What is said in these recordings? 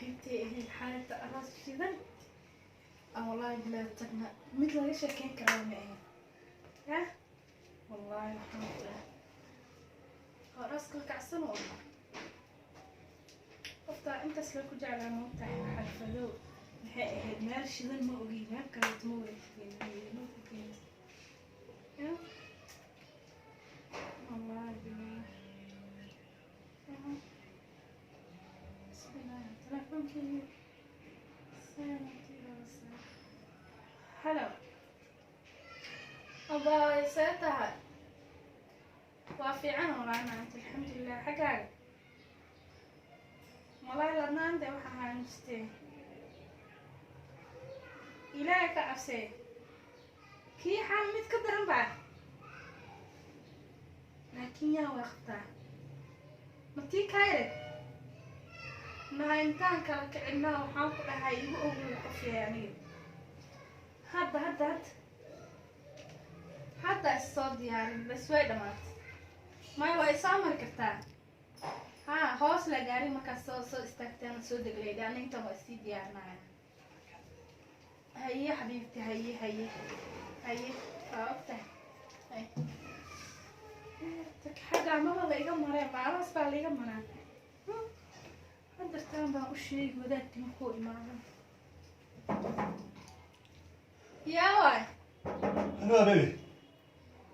Saaxiibtay ahayd xaalinta aroos shidan aan wallaahi bilaa tagna, mid laga sheekeyn karaa ma ahayn. Ya wallaahi, waxaan ku dhahay aroos kala kacsan oo ahaa. Qoftaa intaas la ku jeclaa moogtahay. Xalfado maxay ahayd? Meel shidan ma ogi, meel kaleeto ma wada tegin. Ya wallaahi bilaa. Bismillah, telefonkeyga. Hello abaay, see tahay? Waa fiican walahi maanta, alxamdulilah. Xaggaaga walahi ladnaante waxa haanjistee. Ilaahay ka cabsee, kii xaal mid ka daran baa, laakiin yaa waa qabtaa ma tii kayre naha intaan kala kicinaa. Waxaan ku dhahay igu ogow qof yahay aniga. Hadda hadda hadda hadda is soo diyaarin bas, way dhamaatay. Maya, waa isoo mari kartaa. Ha hoos la gaarin, markaad soo istaagtaan soo deglayda. Ana intaan waa isii diyaarinaya. Haye xabiibti, haye haye haye, waa ogtahay. Hay xagga maba la iga maree, maalas baa la iga maraa. Hadartaan baan u sheegi wadaadkii markuu imaadan. Yaa waay? Hello, baby.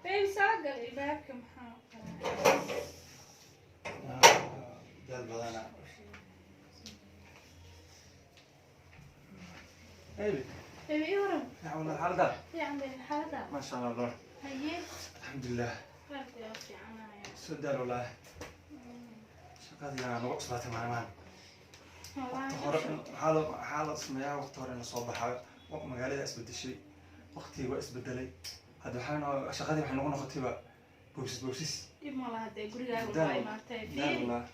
Baby, soo gal ilbaabka. Maxaa qalaa? Daal badana. Baby. Baby, ii waran. Ya wallah, xaalada? Fiican baby, xaalada? Ma sha Allah. Haye. Alxamdulilah. Qaabka waa fiicanaya. Soo daal wallahi. Shaqadii aan nagu cuslaatay maalmahan. Waqti hore waxaa la sameeyaa waqti hore in lasoo baxayo. Magaalada isbedeshay, waqtigii waa isbedelay. Hadda shaqadii waxay nagu noqotayba boobsis boobsis. Dhib ma laha dee, gurigaaga Daal waa imaatay. Daal fiiri wallahi.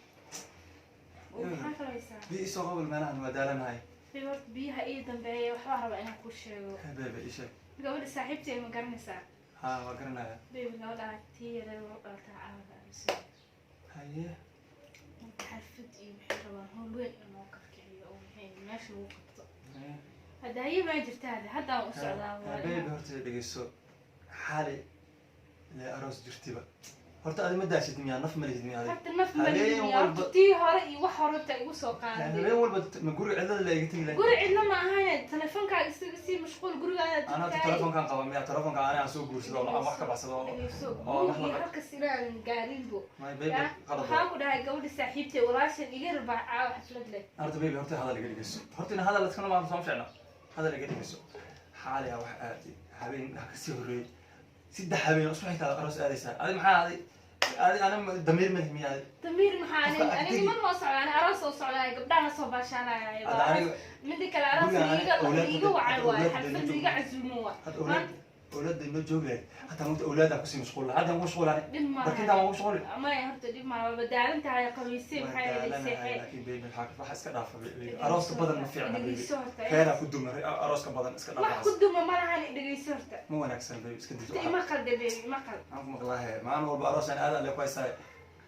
Maxaa kalaysaa? Biyo isoo qabal, meelahan waa daalanahay. Baby, horta biyaha ii dambeeya, waxbaa rabaa inaan kuu sheego. Baby, ii sheeg. Gabadha saaxiibtay ma garanaysaa? Haa, waa garanaya. Baby, gabadha tii yareed oo dhalataa caawa aroosay. Haye. Marka xalfad iyo maxay rabaan howl weyn in loo kalkiciyo oo maxay meesha lagu qabto. Haye. Hadda haye baa jirta, hadda haddaan u socdaa waa Baby, horta dhegeyso, xaali ile aroos jirtiba. Horta adi ma daashid miyaa? Naf ma lihid miyaa adi? Horta naf Habeen malihid. Horta tii hore iyo wax hore inta igu soo qaaday. Habeen walba ma guriga cidlada la iga tegi lahayn? Guri cidlo ma ahane, telefonkaaga isaga sii mashquul gurigaada. Ana horta telefonkan qaba miyaa? Telefonka ani aan soo guursado oo aan wax ka baxsado oo Dhegeyso, oo wax gurigii halkas inaadan gaarinbo. My baby, Ya, qalad waxaan waa. ku dhahay gabadha saaxiibtay walaashan iga rabaa caawa xaflad leh. Horta baby, horta hadal iga dhegeyso. Horta in hadal iskana maanta soo fiicna, hadal iga dhegeyso. Xaali ah wax aad habeen ha kasii horreeyey, 3 habeen isku xigtaa aroos aadaysaa. Adi maxaa adi ana damiir ma lihi miyaa adi? Damiir maxaa? Qofka ani agtegi. Niman ma socda, ani aroos oo socdaay, gabdhahana soo baashaanaya. Hadda aniga Mida kale, aroos guriga iiga iiga wacay waay, awlaad xaflad hadda iiga casuumo waay. Hadda awlaadda inoo joogi lahayd hataa mugta, awlaadaan kusii mashquul lahaa. Hadda ku mashquulani. Dhib ma Barkintaan waan ku mashquuli. Maya, horta dhib ma waa badaalan tahay, qabiisay Waa maxay ahayd daalanahay, seexee. Laakiin baby, maxaa waxa iska dhaafa baby. Arooska badan ma fiicna baby. Dhegeyso horta. Reeraa ku duma arooska badan, iska Wax dhaafa. ku duma ma lahan, dhegeyso horta. Ma wanaagsan baby, iska dij. Horta ima qalde baby, ima qal. Maxaan ku maqlaahe? Maalin walba aroos aan aada alle ku haysaa.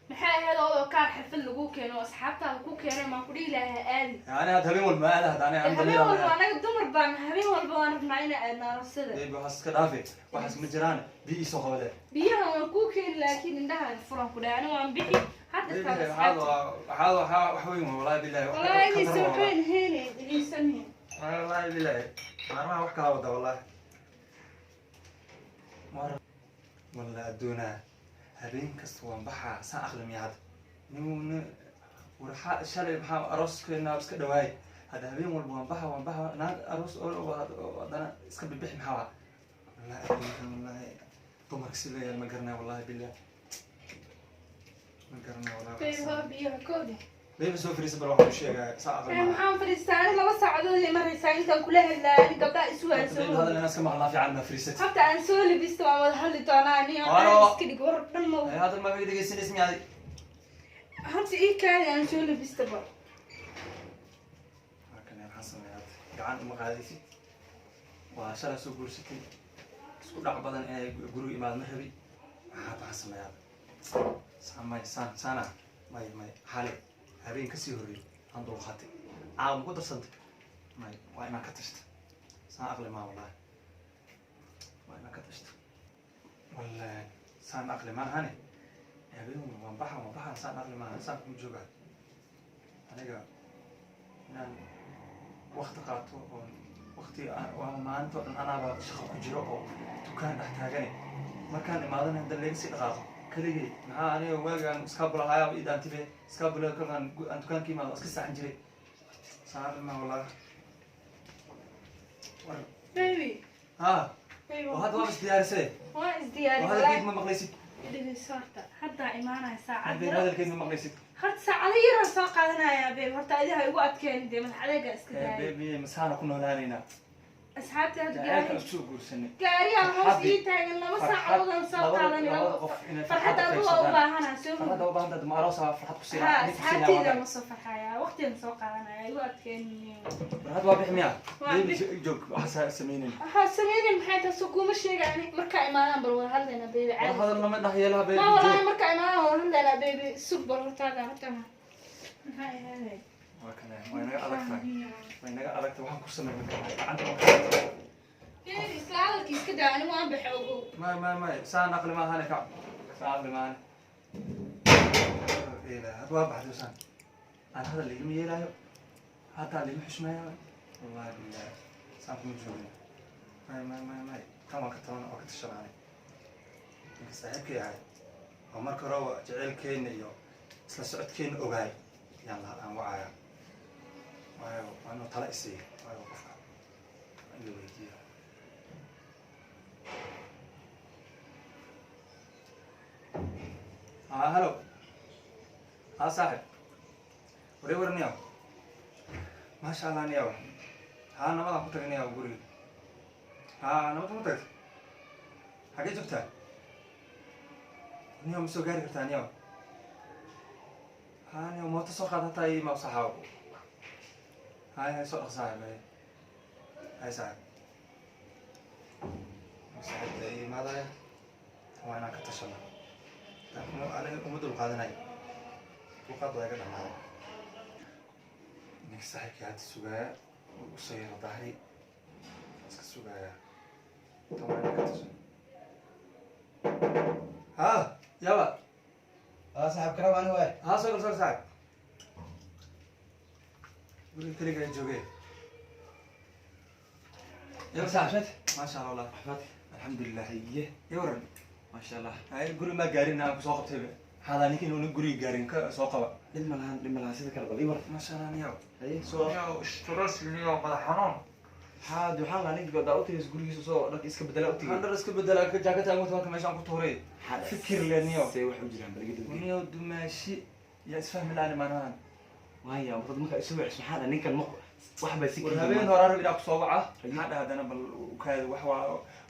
Maxay ahayd oo kaar xaflad lagu keeno oo asxaabtaada ku keenay maan ku dhihi lahaa aadi? Yani hadda habeen walba ma aada hadda ani aan Habeen damiir aan walba leeyahay. Anaga dumar baan, habeen walba waan rabnaa inaan aadno aroosada. Baby, waxaas iska dhaafe, waxaas ma jiraan. Biyo isoo qabadee. Biyaha waan kuu keeni, laakiin indhaha furan ku dhahay, ani waan bixi hadda Baby, taa waxaad asxaabta. Waxaad waxaa wax weyn waa, wallahi billahi wax Wallahi inaysan khatar waa. waxweyn ahayn, dhegeysanayeen. Wallahi billahi, maalmaha wax kala wada wallahi. Walla adduunaa, habeen kasta waan baxaa saan aqli miya hadda? Nin war shalay maxaa arooskeena iska dhawaay. Hadda habeen walba waan baxa, waan baxa, naag aroos oo haddana iska bibixi maxaa waa? Wallahi adduunkan, wallahi dumarka si loo yaal ma garanay, wallahi billahi ma garanay wallahi. Baby, waa biyaha koodhi. Baby, soo fariisa bal, waxaan u sheegaya saa aqli maaha. Maxaan fadhiistaa? Ani 2 saacadood ay maraysaa intaan kula hadlaa, ani gabdhaha isu Horta baby, waan hadal inaan iska maqlaa fiican, ma fariisat. Habta aan soo labisto waan wada hadli doonaa, ani Halo. aan iska dhig war dhan ma. Ay, hadal ma iga dhegeysanaysa miyaa adi? Horta ii kaadi aan soo labista ba. Halkan maxaan sameeyaa hadda? Gacan uma qaadaysid, waa shalay soo guursatay, isku dhac badan inay guriga imaado ma rabi. Maxaa sameeyaa hadda? Saan may, saan saana may may. Xalay habeen kasii horreeyay aan dulqaatay. Caawa ma ku darsantay? May, waa inaan ka tashto. Saan aqli maa, wallahi waa inaan ka tashto. Wallahi saan aqli maahane, habeen waan baxa, waan baxa, saan aqli maahan, saan kuma joogaa. Aniga inaan wakti qaato oo wakti waa maalinta oo dhan anaaba shaqo ku jiro oo dukaan dhex taagane, markaan imaadana hadda laga sii dhaqaaqo keligay. Maxaa aniga waagaan iskaabulahayaa ii dhaantibe iskaabula, kolkaan aan dukaanka imaado iska saaxan jiray. Saan aqli maa, wallahi war. Baby. Ha. Baby. Oo hadda waa is diyaarisee? Waan isdiyaari. Oo hadalkeed ma maqlaysid? Dhegeyso, horta haddaa imaanaya saacad Hadda yaro. Hadalkeed ma maqlaysid? Horta saacado yaraan soo qaadanayaa, babe. Horta adiha igu adkeen dee, madax adeega iska daaya. Baby, masaana ku noolaanaynaa? Asxaabta hadda Jacaylka gaari isku guursanay. Gaariyaa hoos Farxadii. ii taagan, 2 Farxad- saacadoodaan soo qaadanay. Labada qof inay Farxadda farxadda adigu waa u qaybsadaan. baahanaa soo Farxadda u baahan tahay, ma aroosa farxad ku Ha. siinaa, mid ku siinaa. Asxaabteyda ma soo farxaya, waqtigan soo qaadanaya, igu adkeen. Farxad waa bixi miya? Waa Baby, bixi. joog, waxaas sameynin. Waxaa sameynin maxay taas oo kuma sheegani? Markaa imaadaan bal wada hadlaynaa, baby, War caadi. hadal lama dhex yeelaha, baby. Ma walahi, Joog. markaa imaadaan wada hadlaynaa, baby. Sug bal hortaaga, horta maxay ahayd? Waa kana, way naga adag tahay, way naga adag tahay. Waxaan ku sameyn gacanta. Baby, isla hadalkii iska daa, ani waan baxay, ogow. May, may, may, saan aqli maahane, kac, saan aqli maahane. Had waa baxday, saan aan hadal ligama yeelaayo, hataa lima xushmeeyo. Wallahi billahi saan kuma joogin. May, may, may, may, tan waa ka taban, waa ka tashanaanay. Ninka saaxiibkay ahay oo marka horeba jaceylkeena iyo isla socodkeena ogaay yaan la aan wacaya, waayo waa inuu tala isiiyo, waayo qofka waa in la weydiiyo. Ha, hello, ha saaxib, waray war niyaw. Maasha Allah niyaw. Ha, nabadaan ku tagay niyaw guriga. Ha, nabad kuma tagtay. Xagee joogtaa niyaw? Ma soo gaari kartaa niyaw? Ha niyaw, mooto soo qaad hataa ii maab saxaawo. Hay hay, soo dhaq saaxib. Hay hay saaxib, saaxibta ii imaadaya, waa inaan ka tashano. Aniga uma dulqaadanaya, dulqaad waa iga dhamaaday. Ninka saaxiibkii hadda sugaaya, wuu usoo yaro dahay, iska sugaaya. Tan waa inaan ka tashano. Ha, yaba. Aa saaxiib, karaam ani waay. Ha, soo gal, soo gal saaxib. Guriga keligaa joogee. Yaba saaxib, maasha Allah wallah. Caafimaadka? Alxamdulilah. Haye. Iyo waran? Maasha Allah. Hay, guri maa gaarin, aan kusoo qabtayba xaadaa ninka inuuna guriga gaarin ka soo qaba. Dhib ma lahan, dhib ma lahan. Sida kale bal ii war. Maasha Allah niyaw. Haye, soo Niyaw, stress niyaw, madax xanuun. Maxaa waxaan lahaa ninka daa u tagays gurigiisa, soo dharka iska bedela u tagay. Waxaan dhar iska bedelaa, jaakata aan wato meeshaan ku tuuray. Maxaa dhacay? Fikir le niyaw. See wax u jiraan, bal iga dabagey. Niyaw, dumaashi yaa isfahmi laani maalmahan. Waaya dad markaa isu wacis, maxaa dhahay ninkan ma wax baa si War habeen hore arab inaa kusoo waca. Haye. Maxaa dhaha haddana? Bal ukaada wax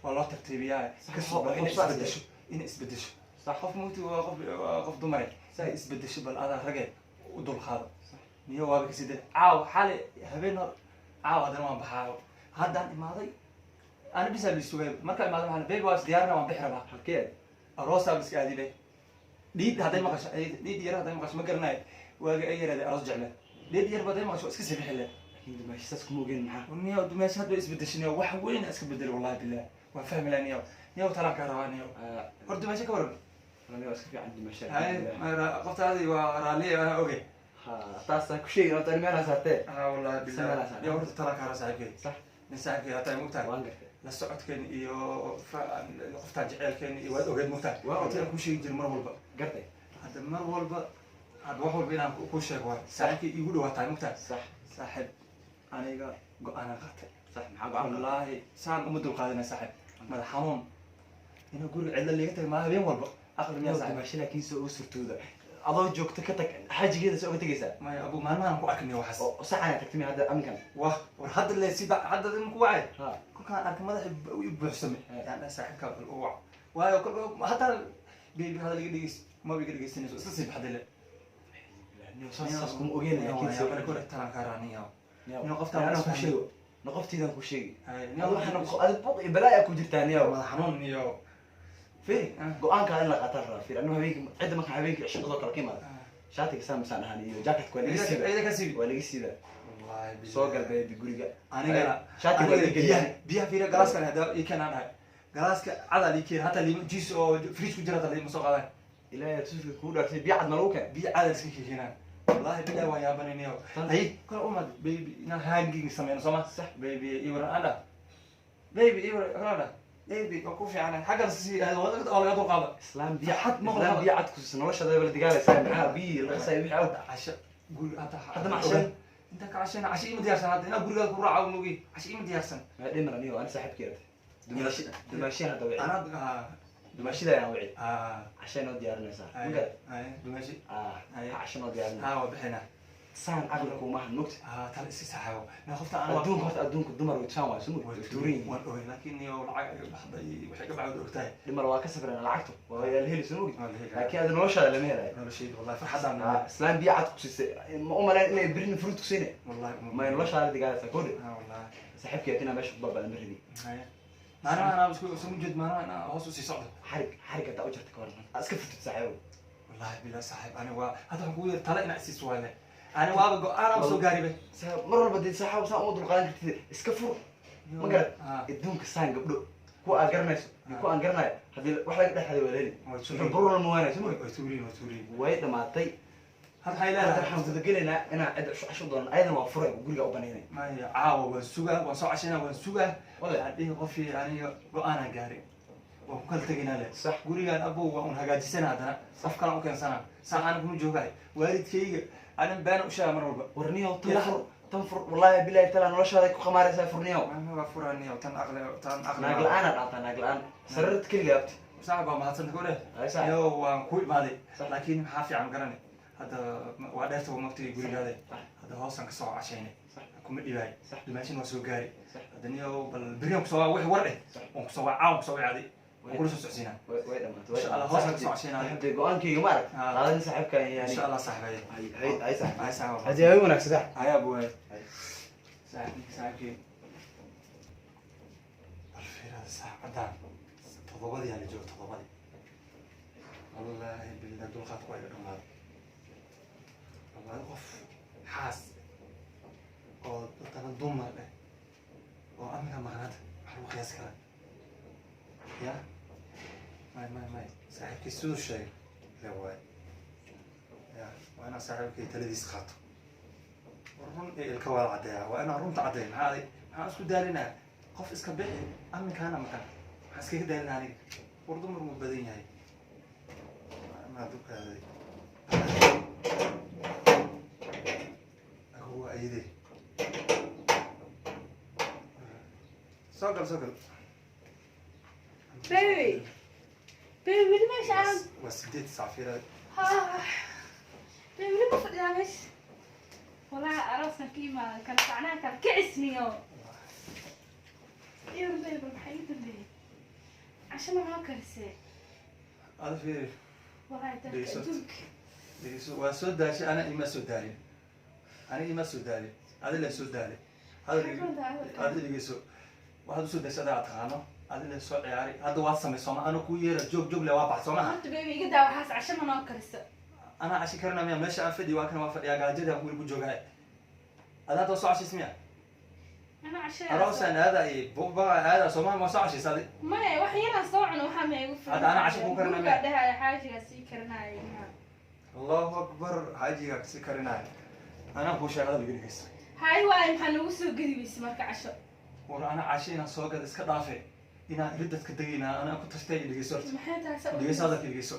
waa loo tartiibiyaa. Sax, kasoo wax inay saas isbedesho, inay isbedesho. Sax. Qof mugti waa qof, waa qof dumare. Sax. Inay isbedesho, bal adaa rage u dulqaado. Sax. Niyo waaba kasii day caaw, xali habeen hore, caaw haddana waan baxaayo. Haddaan imaaday ana bisaa la sugay. Markaa imaaday waxaan, baby, waa isdiyaarina, waan bixi rabaa. Halkee? Aroosaa ba iska aadibe. Dhiid hadday maqasho, dhiid yar hadday maqasho, ma garanayo waagi ay yaraadee aroos jecle. Dhiid yar ba hadday maqasho waa iska sii bixi le. Laakiin dumaashi saas kuma ogeyn, maxaa? Niyo dumeesha hadda isbedeshay niyo, wax weyn iska bedelay, wallahi billah waan fahmi lahaa niyo. Niyo, talaan kaa rabaa niyo. Hor dumeesha ka waran? Walahi waa iska fiican dumaasha. Hay, qoftaadi waa raalliya, anaa ogey. Ha, taasaan ku sheegi horta ani meelaa saartee. Ha, wallahi billah. Samee. Niyo, horta talaan kaa rabaa saaxiibkey. Sax. Nin saaxiibkey hataa mogtahay. Waan gartay. La socodkeen iyo qoftaan jeceelkeen iyo waad ogeed mogtahay. Waa Horta aan kuu sheegi jiray mar walba. Gartay. Hadda mar walba, hadda wax walba inaan kuu sheego waay, saaxiibkay iigu dhawaatahay mogtahay. Sax. Saaxiib, aniga go-aanaan qaatay. Sax, maxaa go'aan qaatay? Wallaahi saan uma dulqaadina saaxiib, madax xanuun inuu guriga cidla liiga tagay maa habeen walba aqli miyaa saaxiib? Dumaasha laakiin soo uga surtooda adoo joogto ka tag, xaajigeeda soo uga tegaysaa. Maya abu, maalmahan ku arkniyo waxaas. Oo sacanaa tagtay miya hadda aminkan? Wah, war hadda le si hadda ku wacay. Ha. Kolkaan arkay madaxa i buuxsamay. He. Yaan dhahay saaxiibkaa bal u wac, waayo kol hataa baby hadal iga dhegeys maba iga dhegeysanayso, iska sii baxday le. Saas kuma ogeyn laakiin soo Marka hore talaan kaa raaniya. Niyow, Niyow, qoftaan anaa waa ku isfahmay. sheego na qoftiidaan ku sheegi. Hay. Adiga waxaan adig buq iyo balaayaa ku jirtaa niyow. Madax xanuun iyo Fiiri, go-aankaa in la qaataan rabaa. Fiiri, anigu habeenkii cidda markaan habeenkii shaqadoo kale ka imaada, shaatiga saa misaan ahaan iyo jacketka waa laga siiba. Iyada ka siibi. Waa laga siiba. Wallahi billahi. Soo gal, baby, guriga. Anigana Shaati waa aniga ii geliyaa. Biyaha, biyaha fiira, galaaskan hadda ii keenaan dhahay, galaaska cadaa lii keen, hataa liima juice oo fridge ku jira hataa liima soo qaadaan. Ilaahay tusuka kuu dhaarsay, biyo cad ma lagu keen? Biyo cadaa iska keenaan, wallahi billahi waan yaabanaynayo. Hay kala umad, baby, inaan hanging sameyno sooma? Sax. Baby, ii waran andha, baby, ii waran andha, baby, waa ku fiicanay xaggan si waa laga dulqaada. Islaam biyo Farxad cad ma islaam qabo. Biyo cad kusiisa noloshaada la digaalaysaa, maxaa biyo laga saay wixii aw? Casho guri hadda. Hadda ma casheen? Intaan ka cashayna, casho ima diyaarsan hadda, inaan gurigaada ku raaco mogi, casho ima diyaarsan. Ma dhiman anigo ani saaxiibkeeda dumaashi, dumaashiyan hadda wici. Anaa. Dumaashida ayaan wici. Cashay noo diyaarinaysaa, ma garat? Ay, dumaashi. Ah, casho noo diyaarinaysaa. Ha, waa bixinaa. Saan caqli kuumahan, mogta? Tala isi saaxiibo na qofta ana. Adduunka horta, adduunka dumar way tusaan waay, suma way tuuran yihiin. Waan ogay, laakiin iyo lacag ay baxday, waxay ka baxday ogtahay. Dhimar waa ka safreen, lacagtu waa la heli, soo mogti? Waa la heli. Laakiin ada noloshaada lama helayo. Noloshayda wallahi farxadaan. Ah, islaan biyo cad ku siisay, ma u malayn inay berin fruit ku siinay. Wallahi. May noloshaada la digaalaysaa kodhe. Wallahi. Saaxiibkeed inaa meesha ku baaba'da ma rabi. Haya, maalmaha anaa isku jeed, maalmaha inaa hoos usii socdo. Xarig, xarig haddaa u jarta ka waran, aa iska furtid, saaxiibow. Wallahi bilaa saaxiib, ani waa hadda waxaan kugu yiri tala inaa isiis waale, ani waaba go-aan soo gaaribe. Saaxiib, mar walba dee saaxiib saan uma dulqaadan kartid, iska fur, ma garat? Adduunka saan gabdho kuwa aad garanayso iyo kuwa aan garanayo, haddii wax laga dhexday waa leeli. Waa tuurin. Burur ma waanayso, ma? Way tuuriin, way tuuriin. Way dhamaatay. Hadda waxay hadda leedahay waxaan gudagelaynaa inaan cid casho doonan, ayadan waa furay, guriga u banaynay. Maya, caawa waan sugaa, waan soo cashaynaa, waan sugaa. Wale. Waxaan dhihi qofkii aniga go-aanaan gaaray, waan ku kala tegaynaa le. Sax. Gurigaan abow waa un hagaajisana, haddana qof kalaan u keensanaa, saa ana kuma joogahay waalidkayga anin beena u sheega mar walba. Warniyow, tan fur, tan fur, wallaahi bilahi talaa noloshaada ku khamaaraysaa, furniyow. Waa furaniyo, tan aqli, tan aqli. Naag la-aan dhaataa, naag la-aan sariirta keliga abti. Saaxib, waa mahadsanta kule. Ay, saaxib. Yo, waan ku imaaday. Sax. Laakiin maxaa fiican garane, hadda waa dheerta maqtigii gurigaade. Sax. Hadda hoosaan kasoo cashaynay. Sax. Kuma dhibaay. Sax. Dumaashin waa soo gaari. Sax. Hadda niyo bal beriyan kusoo wixii war eh. Sax. Waan kusoo wacaa, waan kusoo wacaaday, waan kula soo socodsiinaa. Way dhamaatay. Insha Allah, hoos aan kasoo cashaynaa. Saaxiibtay, go-aankayga ma arag qaadan saaxiibkan yani. Insha Allah, saaxiibay. Hay, hay, saaxiib. Hay, saaxiib. Haddii hay wanaagsan, saaxiib. Hayaa buwaay. Hay. Saaxiibkii, saaxiibkii, bal fiirada saacadaan, 7-dii hala joogo, 7-dii. Wallaahi billah, dulqaadku waa iga dhamaaday. Wallahi qof xaas oo haddana dumar eh oo aminka maqnaanta maxaa lagu qiyaasi karaa? Ya may may may, saaxiibkii siduu sheegay le waay, ya waa inaan saaxiibkii taladiis qaato. War run iyo ilka waa la caddeeyaa, waa inaan runta caddeeyo. Maxaa adig, maxaan isku daalinaa? Qof iska bixi aminkaana maqan, maxaan iskaga daalinaa aniga? War dumar wuu badan yahay. Maa dukaaday agowa ayade. Soo gal, soo gal. Baby. Baby, weli meesha aan Waa 8 saac, fiirada. Ah. Baby, weli ma fadhiyaa meesha? Walahi arooskan ka imaada kala sacnaa kala kicisniyo. Iyo baby, maxaa ii dambeeyay? Casho ma noo karisee? Ada fiiri. Walahi dalka Dhegeyso. adduunka. Dhegeyso, waa soo daashay, ana ima soo daalin, ana ima soo daalin, adi la soo daalay. Hadal. Maxaa ka wadaa hadalkan? Adi dhegeyso, waxaad usoo daashay adaa taqaano, adi la soo ciyaaray. Hadda waad samay sooma? Ana kuu yeera, joog joog le, waa bax soomaha. Horta baby, iga daa waxaas, casho ma noo kariso? Anaa cashi karana miya? Meesha aan fadhi waa kan, waa fadhiyaa, gaajadii aan weli ku joogahay. Ada hadda waa soo cashays miya? Ana casho. Aroosaan aada iyo buba aada soomaha, ma soo cashays adi? Maya, wax yaraan soo cuno, waxaa ma igu filan. Hadda ana casho kuu karinaya Gurigaa miya? dhahaya xaajigaa sii karinaya maxaa. Allahu akbar, xaajigaa kasi karinaya? Anaa kuu sheegay, hadal iga dhegeysa. Hay waay, maxaa nagu soo gedi weyse marka casho? War ana casho inaan soo gada iska dhaafe, inaan iridadka degaynaa anaa ku tashtay. Dhegeyso horta. Maxay tahay sa? Dhegeyso, hadalka dhegeyso.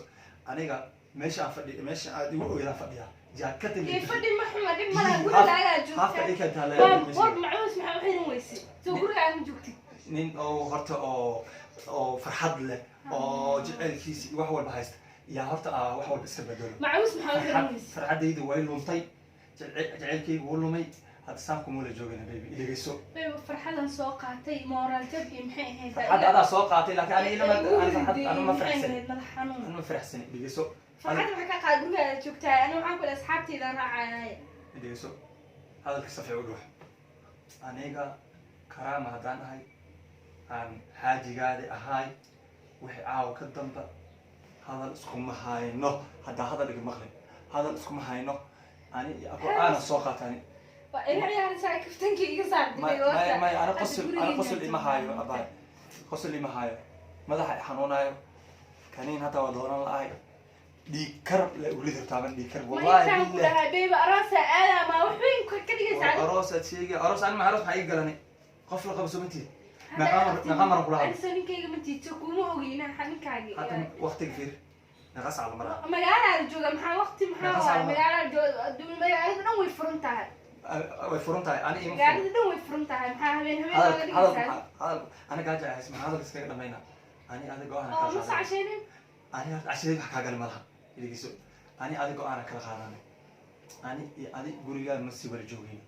Aniga meesha aan fadhi, meesha aad igu ogeydaan fadhiyaa, jaakada. Dee fadhi ma xuma, dhib malaha, gurigaagaa Haafka joogtaa. dhikantaa. Waa war macuus, maxaa u xiran weyse? Soo gurigaaga ma joogtid? Nin oo horta oo farxad leh oo jaceylkiisa iyo wax walba haysta yaa horta wax walba iska bedelo. Macuus, maxaa u xiran Farxad weyse? Farxaddayda way luntay, jaceylkayga wuu lumay. Hadda saan kumula joogana, baby, dhegeyso. Baby, farxadan soo qaatay, moraal jab iyo maxay ahayd? Farxadda adaa soo qaatay, laakiin aniga ilama ana farxad anu ma maxay faraxsani. ahayd madax xanuun. Anu ma faraxsani, dhegeyso. Farxadda maxaa ka qaad? Gurigaaga joogtaa, ani waxaan ku leeyahay asxaabtayda raacayay. Dhegeyso, hadalka safiic u dhuux. Aniga karaama haddaan ahay, aan xaajigaadi ahaay, wixii caawa ka damba hadal iskuma hayno. Haddaa hadal iga maqlin, hadal iskuma hayno. Ani go-aana soo qaata ani. Waa ila ciyaaraysaa, kaftanka iga saar. May, may, may, ana qosol, ana qosol ima haayo, abaay, qosol ima haayo. Madaxa i xanuunayo, kaniin hataa waa doonan la-ahay. Dhiig kar la uridi taaban, dhiig kar. Ma Wallahi intaan ku billah. dhahay, baby, aroosa aadaa, maa wax weyn ka dhigaysaa adiga? Aroos aad sheegay, aroos ani ma aroos maxaa ii galani? Qof la qabo soo ma tiid? Meeqa maran kula hadlo? Aniso ninkayga ma tiito, kuma ogi inaan ninkaagi. Hadda waqtiga fiir, meeqa sac la maraa? Magaalaa la jooga, maxaa waqti maxaa Meeqa waay? saac? Magaalaa jooga, magaalada dhan way furan tahay. Way furan tahay, ani ima furan. Magaalada dhan way furan tahay, maxaa habeen habeen Hadal looga hadal dhigaysaa? Maxaa hadal? Ani gaaja ahays, maxaa hadalka iskaga dhamaynaa? Ani adiga go-aan Oo kala ma qaadanay. socsheenin. Ani horta cashadii wax kaa gali malaha, idigiso. Ani adiga go-aana kala qaadanay. Ani iyo adi gurigaa ma sii wada joogin.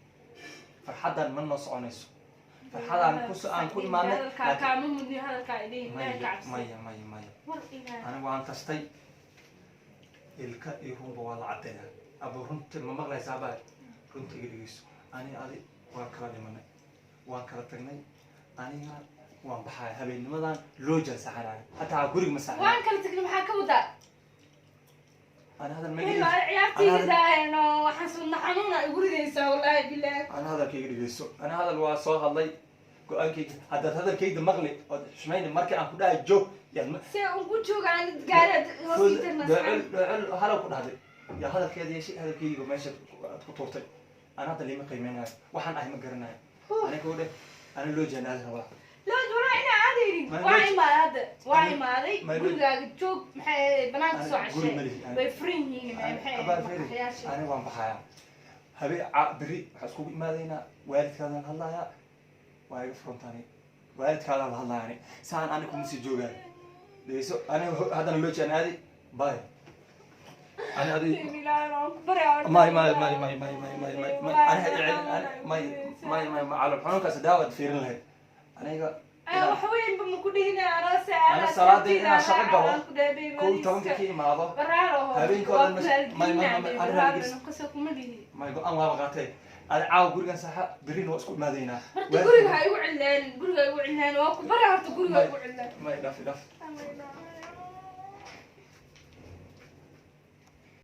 Farxaddan ma noo soconayso, farxadaan ku aan ku imaanay. Hadalkaa kaama mudniyo, hadalkaa idin Maya. ilaahay ka cabsi. Maya, maya, maya. War ilaahay. Anigu waan tastay, ilka iyo runba waa la caddeeyaa. Abo, runta ma maqlaysaa? Baa runta iga dhegeyso. Ani adi waan kala dhimanay, waan kala tagnay. Aniga waan baxaya, habeennimadan loojaan saxanaya, hataa guriga ma saxanaya. Waan kala tagnay, maxaa ka wadaa? Ani hadal ma Baby, dhegeyso. ciyaartayda daayano, waxaan sunna xanuuna igu ridaysaa, wallaahi bilaahi. Ani hadalka iga dhegeyso. Ani hadal waa soo hadlay, go-aankayga haddaad hadalkayda maqli ood xushmayni markii aan ku dhahay joog yaad ma See ugu joogaan gaari hoostiisa? Dhoocil, dhoocil halow ku dhahday yaa hadalkeeda yeeshay, hadalkayga meesha aad ku tuurtay. Ana hadda liima qiimeynayo, waxaan ahay ma garanayo. Aniga u dheh, ani loo janaadi rabaa. Loo walaa inaa aadaynin. Waa imaaday hadda, waa imaaday. Gurigaaga joog, maxay banaanka soo Guri cashay? ma lihi. Way furan yihiin, maxay Abaar feri. maqaxyaasha? Ani waan baxayaa habe beri waxaa iskugu imaadaynaa, waalidkaadaan hadlayaa, waa iga furantaani, waalidkaadaan la hadlaya. Ani saan ani kuma sii joogaayo. Dhegeyso, ani haddana loo janaadi. Bye. Ani adi may, may, may, may, may, may, may, may, may, ani ha icel may, may, may, may. Calool xanuunkaas daawaad fiirin lahayd aniga. Wax weynba ma ku dhihina, aroose. Ana salaadii inaan shaqo galo, 11-ka ka imaado, habeenkii oo dhan may, may, may, ani raaligelis. Kuma dhihi. May, go-aan waaba qaatee. Adi caawa gurigan saaxa, berrina waa isku imaadaynaa. Horta guriga ha igu cilleen, guriga ha igu cilleen, waa ku bari, horta guriga ha igu cilleen. May, dhaaf, dhaaf.